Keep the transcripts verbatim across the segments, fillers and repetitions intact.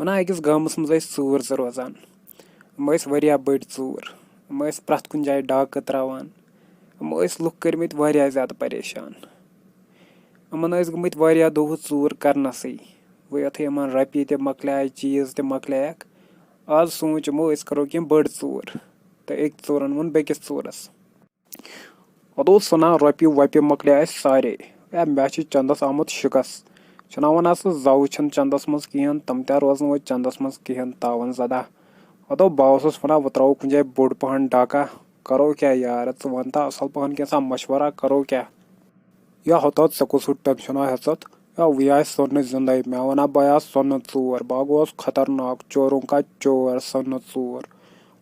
وَنان أکِس گامَس منٛز ٲسۍ ژوٗر زٕ روزان۔ یِم ٲسۍ واریاہ بٔڑۍ ژوٗر۔ یِم ٲسۍ پرٛٮ۪تھ کُنہِ جایہِ ڈاکہٕ ترٛاوان۔ یِمو ٲسۍ لُکھ کٔرمٕتۍ واریاہ زیادٕ پریشان۔ یِمَن ٲسۍ گٔمٕتۍ واریاہ دۄہ ژوٗر کَرنَسٕے۔ وۄنۍ یُتھُے یِمَن رۄپیہِ تہِ مۄکلیٛاے، چیٖز تہِ مۄکلیٛاکھ، آز سوٗنٛچ یِمو، أسۍ کَرو کینٛہہ بٔڑ ژوٗر۔ تہٕ أکۍ ژوٗرَن ووٚن بیٚکِس ژوٗرَس، اَدٕ اوس سَنا رۄپیہِ وۄپیہِ مۄکلے اَسہِ سارے۔ یا مےٚ چھِ چَندَس آمُت شِکَس۔ چھُنہ وَنان سُہ زَوٕ چھَنہٕ چَندَس منٛز کِہیٖنۍ، تِم تہِ روزَن وۄنۍ چَندَس منٛز کِہیٖنۍ، تاوَن زدہ۔ اَدٕ بہٕ اوسُس وَنان، وۄنۍ ترٛاوو کُنہِ جایہِ بوٚڑ پَہَن ڈاکہ، کَرو کیٛاہ یارٕ؟ ژٕ وَن تہٕ اَصٕل پَہَن کینٛژھا مَشوَرا، کَرو کیٛاہ؟ یا ہُتَتھ ژےٚ کُس ہیوٗ ٹٮ۪نشَنا ہٮ۪ژَتھ؟ یا وٕنہِ آسہِ سۄنہٕ زِندَے۔ مےٚ وَنان بہٕ آس سۄنہٕ ژوٗر، بہٕ ہا گوس خطرناک چوروں کا چور، سۄنہٕ ژوٗر۔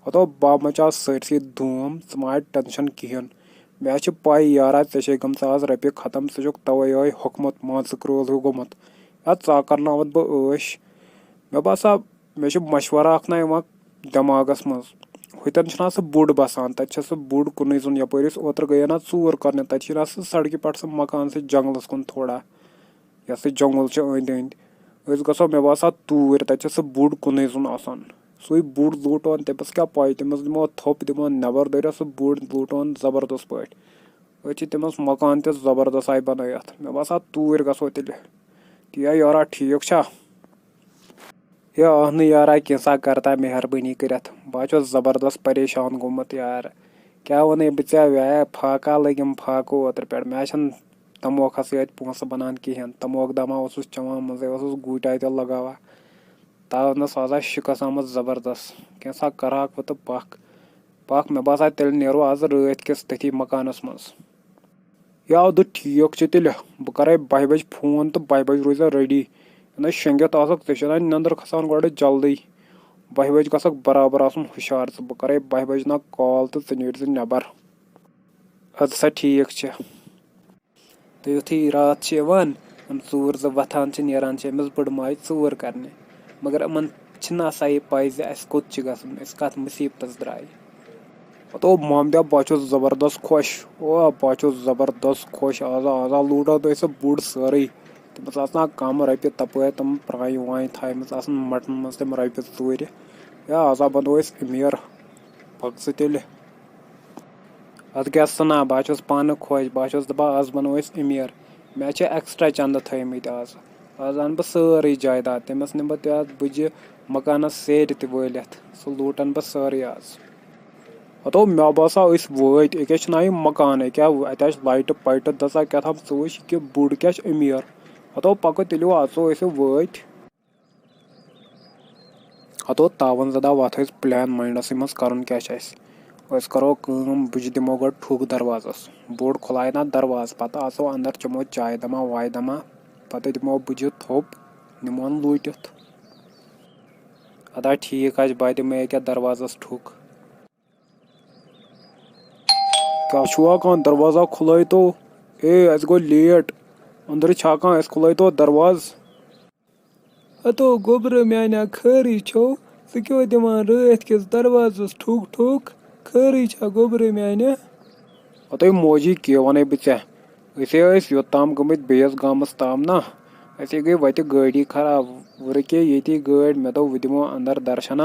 ہَتو بہٕ مَچاو سٲرسٕے دھوٗم، ژٕ مہٕ ہَے ٹٮ۪نشَن کِہیٖنۍ۔ مےٚ چھِ پَے یارا، ژےٚ چھے گٔمژٕ آز رۄپیہِ ختم، ژٕ چھُکھ تَوَے یِہوٚے ہوٚکھمُت، مان ژٕ کرٛول ہیوٗ گوٚمُت۔ یا ژٕ ہا کَرناوَتھ بہٕ عٲش۔ مےٚ باسان، مےٚ چھُ مَشوَرٕ اَکھ نہ یِوان دٮ۪ماغَس منٛز۔ ہُتٮ۪ن چھُنہ سُہ بُڈ بَسان، تَتہِ چھِ سُہ بُڈ کُنُے زوٚن، یَپٲرۍ أسۍ اوترٕ گٔیے نہ ژوٗر کَرنہِ، تَتہِ چھِنہ سُہ سڑکہِ پٮ۪ٹھ سُہ مَکان، سُہ جنٛگلَس کُن تھوڑا، یَتھ سُہ جنٛگُل چھُ أنٛدۍ أنٛدۍ۔ أسۍ گژھو، مےٚ باسان، توٗرۍ، تَتہِ چھُ سُہ بُڈ کُنُے زوٚن آسان۔ سُے بُڈ لوٗٹون، تٔمِس کیٛاہ پَے، تٔمِس دِمو تھوٚپ، دِمون نٮ۪بَر دٲرِتھ، سُہ بُڈ لوٗٹون زبردست پٲٹھۍ۔ أسۍ چھِ تٔمِس مَکان تہِ زبردست آیہِ بَنٲیِتھ۔ مےٚ باسان، توٗرۍ گژھو تیٚلہِ۔ تی یا یارا، ٹھیٖک چھا؟ ہے اہنہٕ یارا، کینٛژھا کر تا مہربٲنی کٔرِتھ، بہٕ ہا چھُس زبردست پریشان گوٚمُت یار۔ کیٛاہ وَنَے بہٕ ژےٚ، وے فاقہ لٔگِم فاقہٕ اوترٕ پٮ۪ٹھ، مےٚ چھَنہٕ تموکھَس سۭتۍ پونٛسہٕ بَنان کِہیٖنۍ، تموکھ دَما اوسُس چٮ۪وان، منٛزَے اوسُس گوٗٹۍ تہِ لَگاوان، تاونَس آز آسہِ شِکَس آمُت زبردست، کینٛژھا کَرہاکھ وۄنۍ تہٕ پَکھ، پَکھ، مےٚ باسان تیٚلہِ نیرو آز رٲتۍ کِس تٔتھی مکانَس منٛز۔ یا دوٚپ، ٹھیٖک چھُ تیٚلہِ، بہٕ کَرَے بَہہِ بَجہِ فون تہٕ بَہہِ بَجہِ روٗزِ زِ ریڈی۔ یہِ نہ شۄنٛگِتھ آسَکھ، ژےٚ چھےٚ نہ نٮ۪نٛدٕر کھَسان گۄڈٕ جلدی۔ بَہہِ بَجہِ گژھَکھ برابر آسُن ہُشار ژٕ، بہٕ کَرَے بَہہِ بَجہِ نہ کال تہٕ ژٕ نیٖرۍ زِ نٮ۪بَر۔ اَدٕ سا ٹھیٖک چھِ۔ تہٕ یُتھُے راتھ چھِ یِوان، یِم ژوٗر زٕ وۄتھان چھِ، نیران چھِ أمِس بٕڈٕ ماجہِ ژوٗر کَرنہِ۔ مگر یِمَن چھِنہٕ آسان یہِ پَے زِ اَسہِ کوٚت چھِ گژھُن، أسۍ کَتھ مُصیٖبتَس درٛاے۔ پَتہٕ اوس محمدیا، بہٕ چھُس زبردست خۄش۔ او، بہٕ چھُس زبردست خۄش۔ آز آ، آز آ لوٗٹو تۄہہِ سۄ بُڈ سٲرٕے۔ تٔمِس آسہٕ نا کَم رۄپیہِ تَپٲرۍ، تِم پرٛانہِ وانہِ تھایمَژٕ آسَن مَٹَن منٛز تِم رۄپیہِ ژوٗرِ۔ یا آز آ بَنو أسۍ أمیٖر۔ پَک ژٕ تیٚلہِ۔ اَدٕ کیٛاہ سَنا، بہٕ چھُس پانہٕ خۄش۔ بہٕ چھُس دَپان، آز بَنو أسۍ أمیٖر۔ مےٚ چھِ ایکسٹرا چَندٕ تھٲیمٕتۍ آز۔ آز اَنہٕ بہٕ سٲرٕے جایداد۔ تٔمِس نِمہٕ بہٕ تَتھ بٕجہِ مکانَس سیرِ تہِ وٲلِتھ۔ سُہ لوٗٹَن بہٕ سٲرٕے آز۔ ہَتو، مےٚ باسان، أسۍ وٲتۍ۔ أکیٛاہ چھِنہ یِم مکانٕے، کیٛاہ اَتہِ آسہِ لایٹہٕ پایٹہٕ دَزان کیٛاہ تام، ژٕ وٕچھ، یہِ کیٛاہ بُڈ کیٛاہ چھِ أمیٖر۔ ہَتو، پَکو تیٚلہِ واتو أسۍ وٲتۍ۔ ہَتو، تاوَن زدہ وَتھ ٲسۍ پٕلین ماینڈَسٕے منٛز کَرُن کیٛاہ چھِ اَسہِ۔ أسۍ کَرو کٲم، بٕجہِ دِمو گۄڈٕ ٹھُک دروازَس۔ بُڈ کھُلایہِ نہ دروازٕ، پَتہٕ اَژو اَندَر، چٮ۪مو چاے دَما واے دَما، پَتہٕ دِمو بٕجہِ تھوٚپ، نِمون لوٗٹِتھ۔ اَدا ٹھیٖک حظ چھِ، بہٕ دِمہٕ ییٚکیٛاہ دروازَس ٹھُک۔ کیٛاہ چھُوا کانٛہہ دروازہ کھُلٲیتو؟ اے، اَسہِ گوٚو لیٹ۔ أنٛدرٕ چھا کانٛہہ، اَسہِ کھُلٲیتو دروازٕ۔ ہتو گوٚبرٕ میانہِ خٲرٕے چھو، ژٕ کیٛاہ دِوان رٲتھ کِس دروازس ٹھُک ٹھُک؟ خٲرٕے چھا گوٚبرٕ میانہِ؟ ہتو موجی، کیٛاہ وَنَے بہٕ ژےٚ؟ أسے ٲسۍ یوٚت تام گٔمٕتۍ بیٚیِس گامَس تام نا۔ اَسے گٔے وَتہِ گٲڑی خراب۔ وۄنۍ رُکے ییٚتی گٲڑۍ، مےٚ دوٚپ وۄنۍ دِمو اَندَر درشنا۔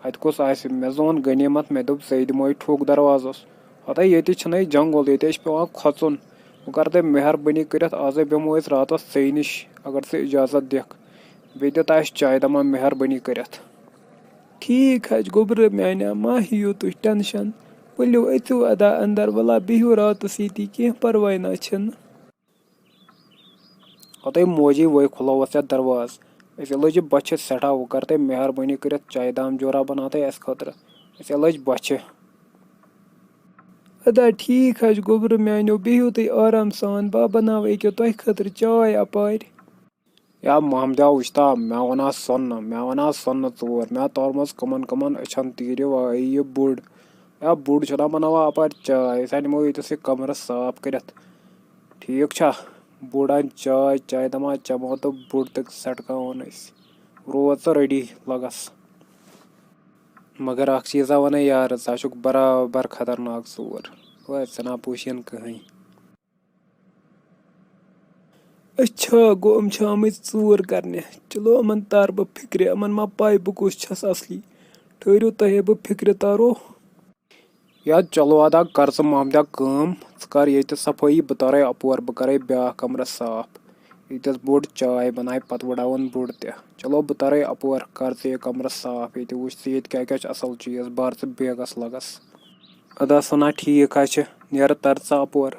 اَتہِ کُس آسہِ؟ مےٚ زون غنیٖمت، مےٚ دوٚپ ژَے دِمو یہِ ٹھوٚک دروازَس۔ ہَتَے ییٚتہِ چھُنَے جنٛگُل، ییٚتہِ چھُ پٮ۪وان کھۄژُن۔ وۄنۍ کَر تہٕ مہربٲنی کٔرِتھ، آزَے بیٚہمو أسۍ راتَس ژے نِش، اگر ژٕ اِجازت دِکھ۔ بیٚیہِ دِ تہٕ اَسہِ چاے دَما، مہربٲنی کٔرِتھ۔ ٹھیٖک حظ چھُ گوٚبرٕ میٛانیو، مہ ہیٚیِو تُہۍ ٹٮ۪نشَن۔ ؤلِو أژِو اَدا اَندَر، وَلا بِہِو راتَس ییٚتی، کینٛہہ پَرواے نہ چھُنہٕ۔ ہَتَے موجی، وۄنۍ کھُلووُتھ ژےٚ دروازٕ۔ أسے لٔجہِ بۄچھِ سٮ۪ٹھاہ، وۄنۍ کَر تہٕ مہربٲنی کٔرِتھ چایہِ دام جورا بَناو تہٕ اَسہِ خٲطرٕ۔ أسے لٔجہِ بۄچھِ۔ اَدا ٹھیٖک حظ چھُ گوٚبرٕ میٛانیو، بِہِو تُہۍ آرام سان، بہٕ بَناوٕ ییٚکیٛاہ تۄہہِ خٲطرٕ چاے اَپارِ۔ یا محمدیا وٕچھتا، مےٚ وَنا سۄنہٕ، مےٚ وَنا سۄنہٕ ژور، مےٚ تورمَژ کٕمَن کٕمَن أچھَن تیٖرِ وٲیی یہِ بُڈ۔ یا بُڈ چھُنہ بَناوان اَپارِ چاے، أسۍ ہا نِمو ییٚتہِ سُہ کَمرٕ صاف کٔرِتھ۔ ٹھیٖک چھا؟ بُڈ اَنہِ چاے، چاے دَما چٮ۪مو تہٕ بُڈ تہٕ سَٹکاوون أسۍ۔ روز ژٕ ریڈی لَگَس۔ مگر اَکھ چیٖزا وَنَے یارٕ، ژٕ ہا چھُکھ برابر خطرناک ژوٗر۔ وَے ژٕ نہ پوٗشِن کٕہٕنۍ۔ اچھا، گوٚو یِم چھِ آمٕتۍ ژوٗر کرنہِ۔ چلو، یِمن تار بہٕ فِکرِ، یِمن ما پاے بہٕ کُس چھَس اصلی۔ ٹھٔہرِو، تۄہے بہٕ فِکرِ تارو۔ یا چلو ادا، کر ژٕ محمدہ کٲم، ژٕ کر ییٚتہِ صفٲیی، بہٕ ترے اپور، بہٕ کرے بیاکھ کمرٕ صاف۔ ییٚتٮ۪س بوٚڑ چاے بناے، پتہٕ وٕڈاوُن بوٚڑ تہِ۔ چلو، بہٕ ترے اپور، کر ژٕ یہِ کمرٕ صاف، ییٚتہِ وٕچھ ژٕ ییٚتہِ کیٛاہ کیٛاہ چھُ اصل چیٖز، بر ژٕ بیگس لگس۔ ادا سنا، ٹھیٖک ہا چھِ، نیرٕ تر ژٕ اپور۔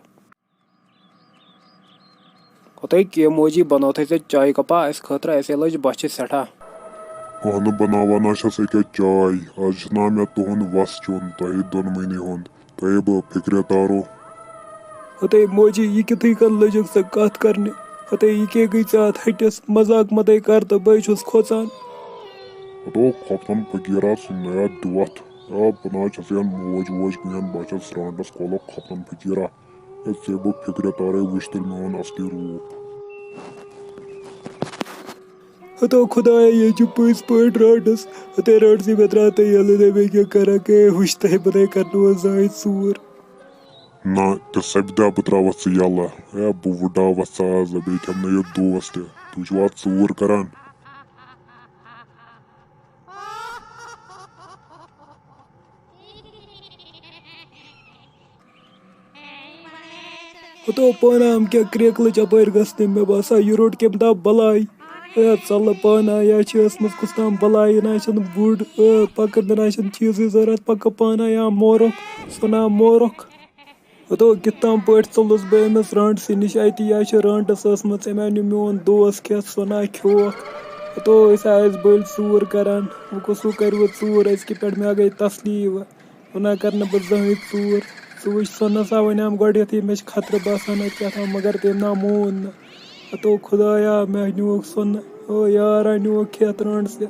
ہتے کیٛاہ موجی بنوتھے ژےٚ چایہِ کپا اسہِ خٲطرٕ؟ اسے لٔج بۄچھِ سٮ۪ٹھاہ۔ اہنہٕ، بناوان ہا چھس أکیٛاہ چاے۔ آز چھُنہ مےٚ تُہُنٛد وس چیوٚن، تۄہہِ دۄنوٕنی ہُنٛد۔ تۄہے بہٕ فِکرِ تارو۔ ہتے موجی، یہِ کِتھُے کٔنۍ لٔجِکھ ژٕ کتھ کرنہِ؟ ہتے یہِ کیٛاہ گٔے ژےٚ اتھ ہٹِس؟ مذاق متے کر تہٕ بے چھُس کھوژان۔ ہتو کھۄپتن فقیرا، سُہ نیا دُوتھ۔ آ، بہٕ نہ حظ چھس یَن موج ووج کِہیٖنۍ، بہٕ حظ چھس سرانٹس کھولو کھۄپتن فقیرا۔ ہے، ژےٚ بہٕ فِکرِ تارے، وٕچھ تیٚلہِ میون اصلی روٗپ۔ ہتو خدایا، یے چھُ پٔزۍ پٲٹھۍ رانٛٹس۔ ہتے رانٛٹسٕے مےٚ ترٛاو تہٕ ییٚلہٕ نے مےٚ کیٛاہ کرکھ، ہے، وٕچھ تۄہہِ بہٕ نے کرنووس زٲنۍ ژوٗر۔ نہ، تہٕ سپدیا بہٕ ترٛاوتھ ژٕ یَلہٕ۔ ہے، بہٕ وٕڈاوتھ ژٕ آز، بیٚیہِ کھٮ۪مہٕ نہٕ یہِ دوس تہِ۔ تُہۍ چھِوا ژوٗر کران؟ ہتو پانام کیٛاہ کرٛیکلٕچ اپٲرۍ گژھنہِ، مےٚ باسان یہِ روٚٹ کٔمۍ تام بلاے۔ اے ژلہٕ پانا، یا چھِ ٲسمٕژ کُس تام بلاے، یہِ نہ چھَنہٕ بُڈ، اے پکہٕ، مےٚ نہ چھَنہٕ چیٖزٕے ضوٚرتھ، پکہٕ پانا یا مورکھ، سۄ نا مورکھ۔ ہتو کِتھ تام پٲٹھۍ ژوٚلُس بہٕ أمِس رانٛٹسٕے نِش اَتہِ، یا چھِ رانٛٹس ٲسمٕژ، أمۍ نیوٗ میون دوس کھٮ۪تھ، سۄ نا کھیوکھ۔ ہتو أسۍ آے أسۍ بٔلۍ ژوٗر کران، وۄنۍ کُس ہیوٗ کرِ وۄنۍ ژوٗر أزکہِ پٮ۪ٹھ، مےٚ گٔے تسلی وۄنۍ۔ وۄنۍ نا کرٕ نہٕ بہٕ زٕہٕنۍ ژوٗر۔ ژٕ وٕچھ سۄنس آو وۄنۍ آم گۄڈٕنیتھٕے مےٚ چھِ خطرٕ باسان اَتہِ کیٛاہ تام، مگر تٔمۍ نا مون نہٕ۔ ہتو خدایا، مےٚ نیوٗکھ سۄنہٕ، او یارا نیوٗکھ کھٮ۪تھ رانٛٹسہِ۔